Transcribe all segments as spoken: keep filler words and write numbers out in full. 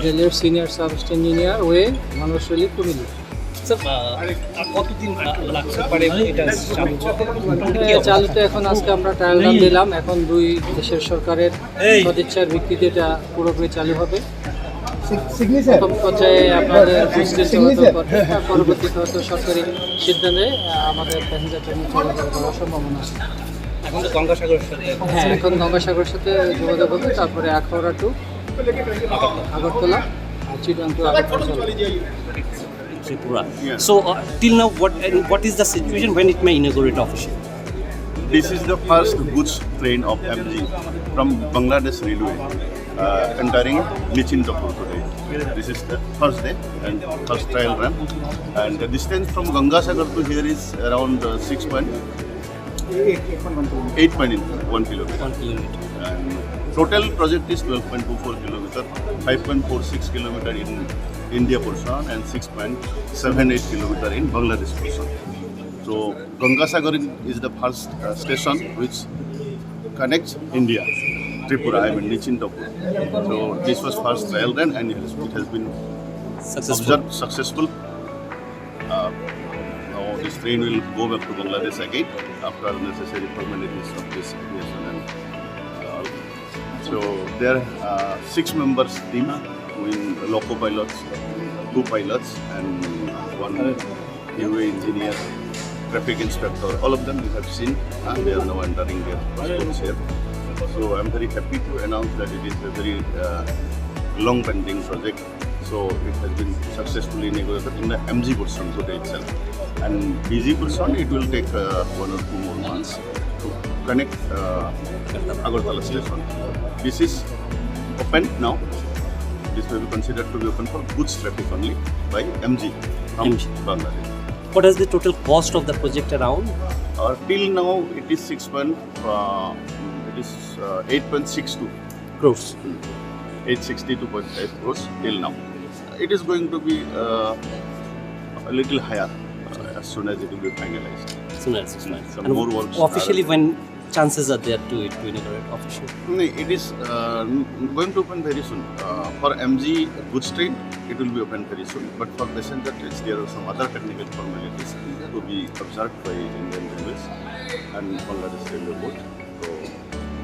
রেলওয়ের senior sub station engineer way মনোশলী কুমিল্লা। স্যার, আহ, আর কতদিন, আহ, লাগতে পারে এটা চালু হতে? হ্যাঁ, চালু তো এখন আজকে আমরা ট্রায়াল রান দিলাম, এখন দুই দেশের সরকারের সদিচ্ছার ভিত্তিতে এটা পুরোপুরি চালু হবে। প্রথম পর্যায়ে আপনাদের বুঝতে হবে, তার পরবর্তীতে হয়তো সরকারি সিদ্ধান্তে, আহ, আমাদের প্যাসেঞ্জার ট্রেন চলাচল করার সম্ভাবনা আছে। এখন তো গঙ্গাসাগরের সাথে হ্যাঁ, এখন গঙ্গাসাগরের সাথে যোগাযোগ হবে, তারপরে আখাউড়া টু আগরতলা, আর চিটাং টু Agartala. Tripura. Yeah. So, uh, till now, what and what is the situation when it may inaugurate officially? This is the first goods train of M G from Bangladesh Railway, uh, entering Nichindapur today. This is the first day and first trial run. And the distance from Gangasagar to here is around, uh, six point eight point one kilometer. One kilometer. And total project is twelve point two four kilometer, five point four six kilometer in India portion and six point seven eight kilometer in Bangladesh portion. So Gangasagar is the first, uh, station which connects India, Tripura, I mean Nichindapur. So this was first trial run and it has, it has been Successful. Observed successful. Uh, now this train will go back to Bangladesh again after necessary formalities of this aviation and, uh, so there are six members team, in loco pilots, two pilots and one U A engineer, traffic inspector. All of them we have seen, uh, they are now entering their passports here. So I'm very happy to announce that it is a very, uh, long pending project. So it has been successfully inaugurated in the M G portion today itself. And B G portion, it will take, uh, one or two more months to connect, uh, Agartala station. This is open now. This will be considered to be open for goods traffic only by M G from M G. Bangladesh. What is the total cost of the project around? Uh, till now, it is six point, uh, it is, uh, eight point six two. Crores. Eight sixty-two point five crores till now. It is going to be, uh, a little higher, uh, as soon as it will be finalized. Soon as it's finalized. Some And more works officially, are when chances are there to it to inaugurate officially? No, it is, uh, n- going to open very soon. Uh, for M G goods train, it will be open very soon. But for passenger trains, there are some other technical formalities to be observed by Indian Railways and Bangladesh Railway Board. So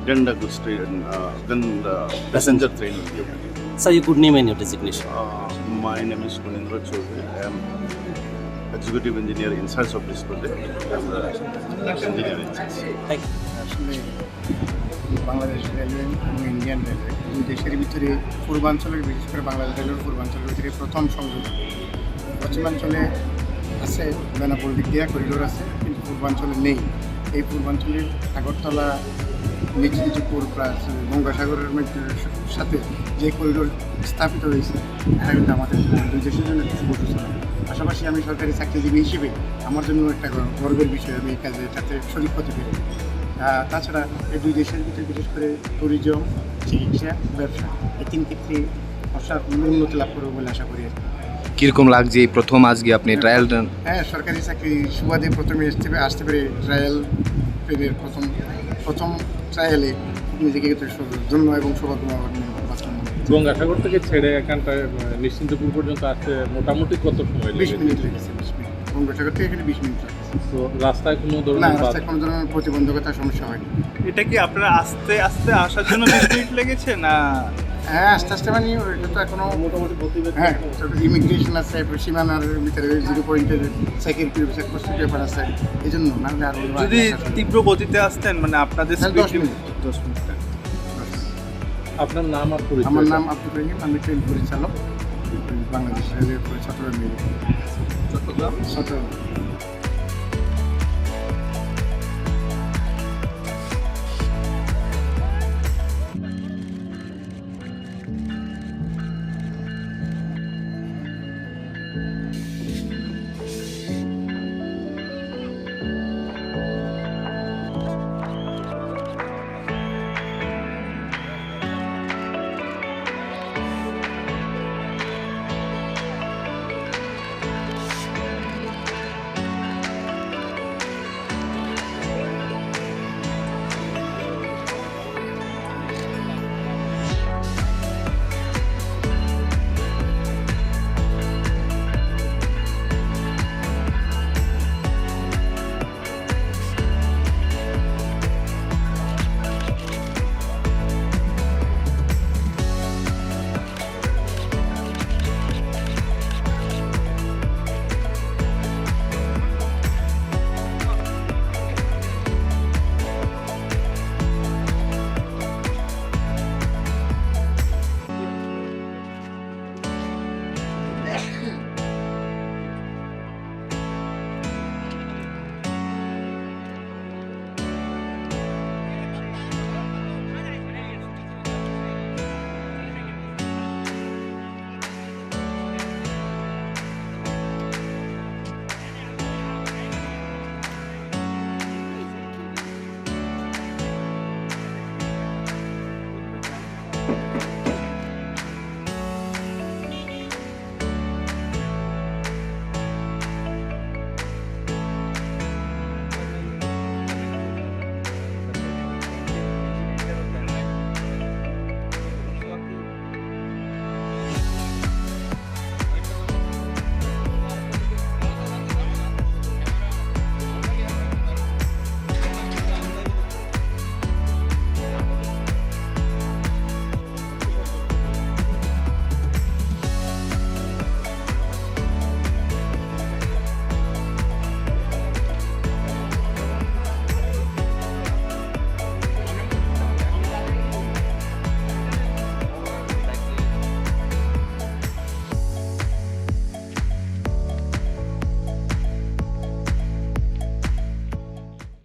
then the goods train, uh, then the passenger train will be open. Sir, your good name and your designation? Uh, my name is Kunindra Chaudhary. I am executive engineer in charge of this project and the engineer in charge. Thank you. আসলে বাংলাদেশ রেলওয়ে এবং Indian railway দুই দেশের ভিতরে পূর্বাঞ্চলের, বিশেষ করে বাংলাদেশ রেলওয়ের পূর্বাঞ্চলের ভিতরে প্রথম সংযোগ। পশ্চিমাঞ্চলে আছে, বেনাপোল দিক দিয়ে করিডোর আছে, কিন্তু পূর্বাঞ্চলে নেই। এই পূর্বাঞ্চলের আগরতলা, নিচে যে পূর্ব প্রাচ-, গঙ্গাসাগরের মধ্যে সাথে যে করিডোর স্থাপিত হয়েছে, এটা কিন্তু আমাদের দুই দেশের জন্য একটা শুভ সূচনা। পাশাপাশি আমি সরকারি চাকরিজীবী হিসেবে আমার জন্য একটা গর-, গর্বের বিষয়, আমি এই কাজে এটাতে শরিক হতে পেরে। আহ, তাছাড়া এই দুই দেশের ভিতরে বিশেষ করে ট্যুরিজম, চিকিৎসা, ব্যবসা, এই তিন ক্ষেত্রে অসাধারণ উন্নতি লাভ করবে বলে আশা করি আর কি। কিরকম লাগছে এই প্রথম আজকে আপনি ট্রায়াল রান? হ্যাঁ, সরকারি চাকরি সুবাদে প্রথমে আসতে পে-, আসতে পেরে ট্রায়াল পেরিয়ড প্রথম, প্রথম ট্রায়ালে নিজেকে একটু সৌ-, ধন্য এবং সৌভাগ্যবান মনে, বাস্তব মনে হচ্ছে। গঙ্গাসাগর থেকে ছেড়ে এখানটায়, আহ, নিশ্চিন্তপুর পর্যন্ত আসতে মোটামুটি কত সময় বিশ লেগেছে? মিনিট লেগেছে, বিশ মিনিট। গঙ্গাসাগর থেকে এখানে বিশ মিনিট লাগে। তো রাস্তায় কোনো ধরনের না, বাধা? রাস্তায় কোনো ধরনের প্রতিবন্ধকতা সমস্যা হয়নি। এটা কি আপনার আস্তে আস্তে আসার জন্য বিশ মিনিট লেগেছে না? হ্যাঁ, আস্তে আস্তে মানে ওইটা তো এখনো মোটামুটি গতিবেগ হ্যাঁ, তারপরে ইমিগ্রেশন আছে, তারপরে সীমানার ভিতরে জিরো পয়েন্টের সেকেন্ড পিরিয়ড চেক পোস্টের ব্যাপার আছে, এই জন্য না হলে আরো যদি আগে আসা তীব্র গতিতে আসতেন, মানে আপনাদের তাহলে স্পিড দশ কিন্তু মিনিট। দশ মিনিট। আপনার নাম আর পরিচয়? আমার নাম আব্দুর রহিম, আমি ট্রেন পরিচালক, বাংলাদেশ রেলওয়ে চট্টগ্রাম। চট্টগ্রাম? চট্টগ্রাম।